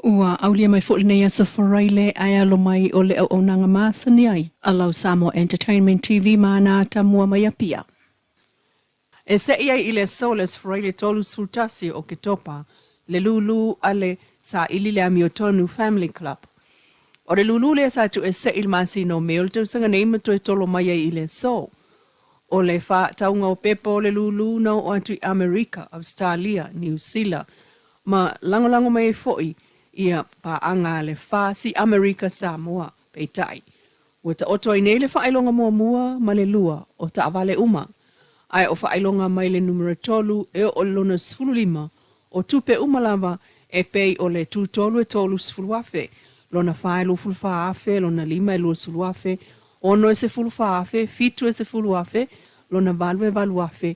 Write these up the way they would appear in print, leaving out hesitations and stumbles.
Ua aulia mai foi lenei aso Faraile ae alo mai o le auaunaga masani ai a lau Samoa Entertainment TV ma ana atamua mai Apia. E se'i ai i le aso le Aso Faraile 31 o Oketopa le lūlū a le Saili le Amiotonu Family Club. O le lūlū lea sa tuuese'i i le masina o Me o le tausaga nei ma toe tolo mai ai i le aso. O le faatauga o pepa o le lūlū na oo atu i Amerika, Ausetalia, Niu Sila, ma lagolago mai ai foi ia paaga a le FASI Amerika Samoa. Peitai, ua taoto ai nei le faailoga muamua ma le lua o taavale uma, ae o faailoga mai le numera tolu e oo i le lona 15 o tupe uma lava e pei o le tutolu e 30,000, lona fa e 24,000, lona lima e 20,000, ono e 14,000, fitu e 10,000, lona valu e 8,000,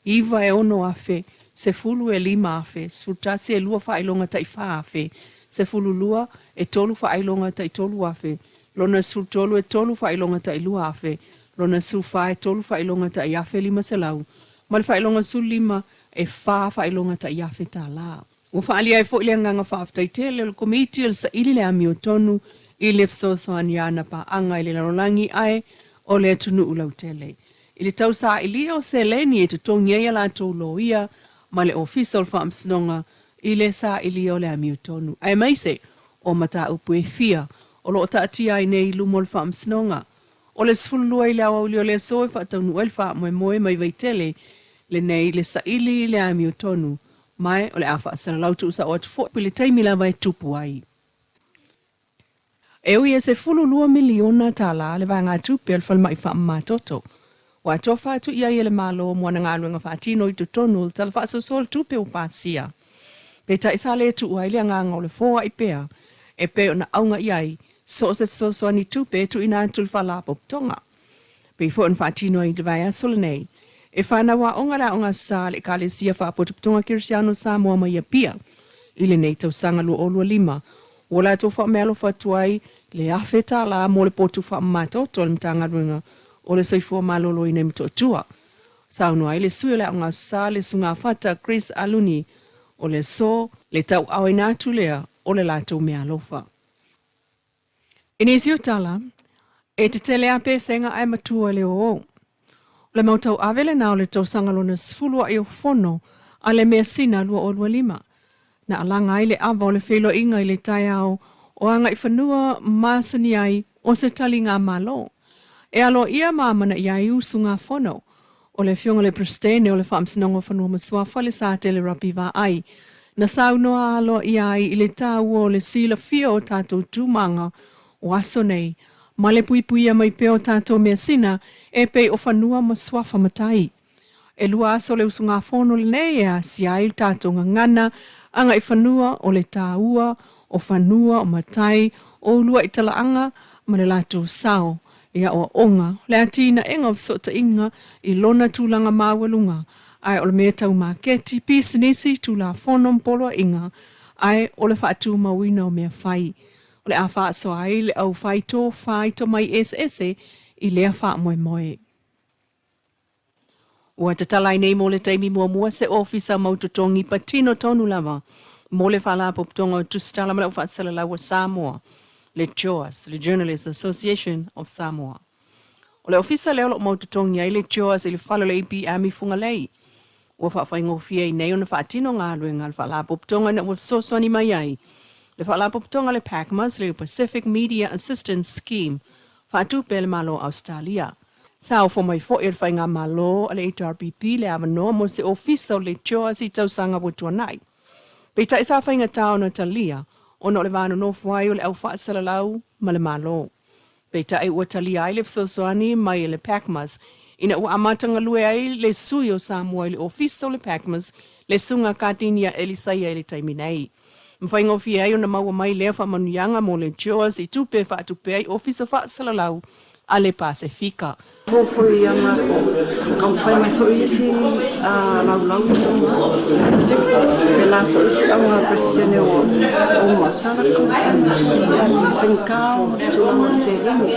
iva e 6,000, sefulu e 5,000, 11 e lua faailoga tai 4,000, 12 e tolu faailoga tai 3,000, lona 13 e tolu faailoga tai 2,000, lona 14 e tolu faailoga tai 1,500, ma le faailoga 15 e fa faailoga tai $1,000. Ua faaalia ai foi le agaga faafetai tele o le Komiti o le Saili le Amiotonu i le fesoasoani a ana paaga i le lalolagi ae o le atunuu lautele i le tausailia o seleni e totogi ai a latou loia ma le Ofisa o le Faamasinoga i le sailia o le amiotonu aemaise o mataupu e fia o lo o taatia ai nei i luma o le Faamasinoga. O le 12 i le aoauli o le aso e faataunuu ai le faamoemoe mai Vaitele lenei le saili i le amiotonu ma o le a faasalalau tuusao atu foi i le taimi lava e tupu ai. E ui e $12 miliona le vaegatupe a le falemai faamamatoto ua atofa atu i ai e le Malo mo ana galuega faatino i totonu o le Tala Faasoasoa o le Tupe ua pasia. Peitai sa le tuua ai le agaga o le foai pea e pei ona auga i ai so o se fesoasoani tupe e tuuina atu i le Faalapotopotoga. Pei foi ona faatino ai i le vaiaso lenei, e fanau aoga le Aoga Sa a le Ekalesia Faapotopotoga Kerisiano Samoa mai Apia i lenei tausaga 2025, ua latou faameaalofa atu ai le $1,000 mo le potu faamamatoto a le Matagaluega o le Soifua Maloloina i Motootua. Saunoa ai le sui o le Aoga Sa le Sugafata Chris Aluni, o le aso le tauaaoina atu lea o le latou meaalofa. I nisi o tala, e tetele a pesega ae matua le ō. O le mau tauave lena o le tausaga lona 10 aʻi o fono a le Measina 2025. Na alaga ai le ava o le feiloaiga i le taeao o agaifanua masani ai o se taliga Malo. E aloaia ma amanaia ai usugafono o le Afioga i le Peresetene o le Faamasinoga o Fanua ma Suafa le Satele Rapi Vaai, na saunoa aloaia ai i le taua o le silafia o tatou tumaga o aso nei ma le puipuia mai pea o tatou measina e pei o fanua ma suafa matai. E lua aso le usugafono lenei e asia ai le tatou gagana agaifanua o le taua o fanua o matai o uluai talaaga ma le latou sao i aoaoga, le atinaega o fesootaiga i lona tulaga maualuga, ae o le mea tau maketi, pisinisi, tulafono ma poloaiga, ae o le faatumauina o mea fai. O le a faasoa ai le au fai tofa i tomai eseese i lea faamoemoe. Ua tatala ai nei mo le taimi muamua se ofisa mau totogi patino tonu lava mo le Faalapotopotoga o Tusitala ma le Au Faasalalau a Samoa, le JOAS, le Journalists Association of Samoa. O le ofisa lea o lo o mau totogi ai le JOAS i le fale o le APM i Fugalei. Ua faafaigofie ai nei ona faatino galuega a le Faalapotopotoga ina ua fesoasoani mai ai le Faalapotopotoga le PACMAS, le Pacific Media Assistance Scheme, faatupe e le Malo o Ausetalia. Sa ofo mai foi e le Faigamalo a le HRPP le avanoa mo se ofisa o le JOAS i tausaga ua tuanai. Peitai sa faigata ona talia ona o le va nonofo ai o le au faasalalau ma le Malo. Peitai ua talia ai le fesoasoani mai e le PACMAS ina ua amata galue ai le sui o Samoa i le ofisa o le PACMAS, le Susuga Katinia Elisaia i le taimi nei. Ma faigofie ai ona maua mai lea faamanuiaga mo le JOAS i tupe e faatupe ai ofisa faasalalau a le Pasefika. Fou foi ia matou, taumafai mai foi isi laulau i luga executive, pela foi isi auga Peresetene ua uma atu sa latou ia i faigata o tulaga o seleni.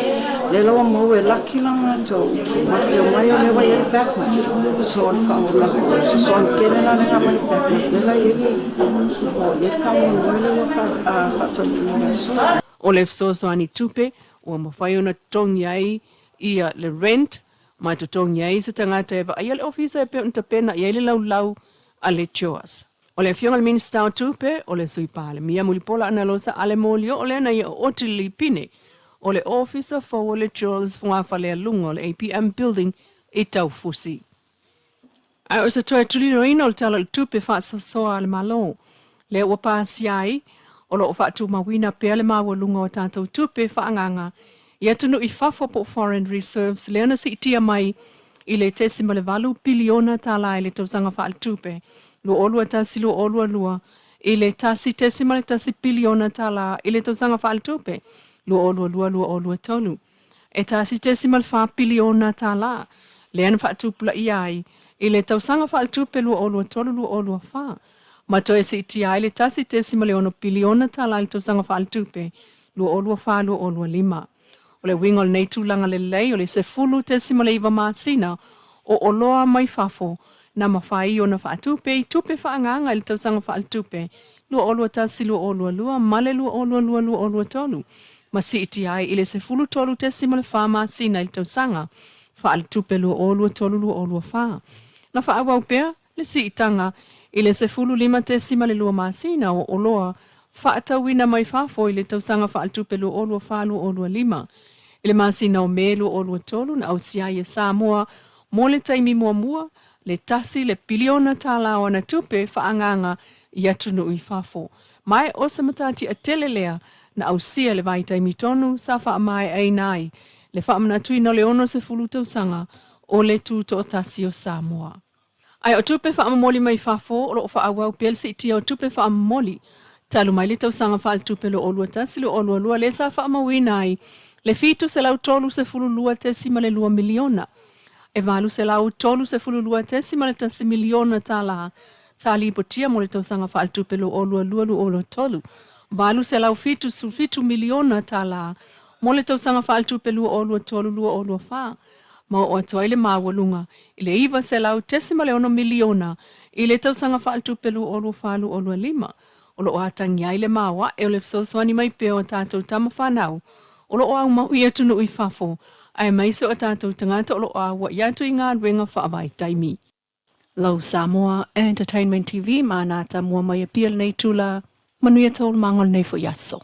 Lea la ua maua e laki la matou, matou te omai o lea ua i ai le BACMAS, so o le fesoasoani tele la lena mai le BACMAS lea la i ai le i ai le faamoemoe lea ua faataunuuina i le aso. O le fesoasoani tupe ua mafai ona totogi ai ia le rent ma totogi ai se tagata e vaaia le ofisa e pei ona tapena i ai le laulau a le CHOAS. O le Afioga i le Minisita o Tupe, o le Sui Palemia Mulipola Anarosa Ale Molioo lea na ia ooti le lipine o le Ofisa fou o le CHOAS fogafale-a-luga o le APM Building i Taufusi. Ae o se toe tuliloaina o le Tala o le Tupe faasoasoa a le Malo lea ua pasia ai, o lo o faatumauina pea le maualuga o tatou tupe faaagaaga i atunuu i fafo po o foreign reserves lea na siitia mai i le 0.8 piliona tala i le tausaga faaletupe 2021/2022 i le 1.1 piliona tala i le tausaga faaletupe 2022/2023. E 1.4 piliona tala lea na faatupulaia ai i le tausaga faaletupe 2023/2024 ma toe siitia ai le 1.6 piliona tala i le tausaga faaletupe 2024/2025. O le uiga o lenei tulaga lelei o le 10.9 masina o oloa mai fafo na mafai ona faatupe i tupe faaagaaga i le tausaga faaletupe 2021/2022 ma le 2022/2023 ma siitia ai i le 13.4 masina i le tausaga faaletupe 2023/2024. Na faaauau pea le siitaga i le 15.2 masina o oloa faatauina mai fafo i le tausaga faaletupe 2024/2025. I le masina o Me 2023 na ausia ai e Samoa mo le taimi muamua le 1 le piliona tala o ana tupe faaagaaga i atunuu i fafo. Ma o se matatiatele lea na ausia le vaitaimi tonu sa faamaeaina ai le faamanatuina o le 60 tausaga o le tutoatasi o Samoa. Ae o tupe faamomoli mai fafo o lo o faaauau pea le siitia o tupe faamomoli talu mai le tausaga faaletupe 2021/2022 lea sa faamauina ai le $732.2 miliona. E $832.1 miliona tala sa lipotia mo le tausaga faaletupe 2022/2023, $877 miliona tala mo le tausaga faaletupe 2023/2024, ma oo atu ai le maualuga i le $900.6 miliona i le tausaga faaletupe 2024/2025. O lo o atagia ai le maoae o le fesoasoani mai pea o tatou tama fanau o lo o aumau i atunuu i fafo, aemaise o tatou tagata o lo o auai atu i galuega faavaitaimi. Lau Samoa Entertainment TV ma na tamua mai e pia lenei tula, manuia taualumaga o lenei foi aso.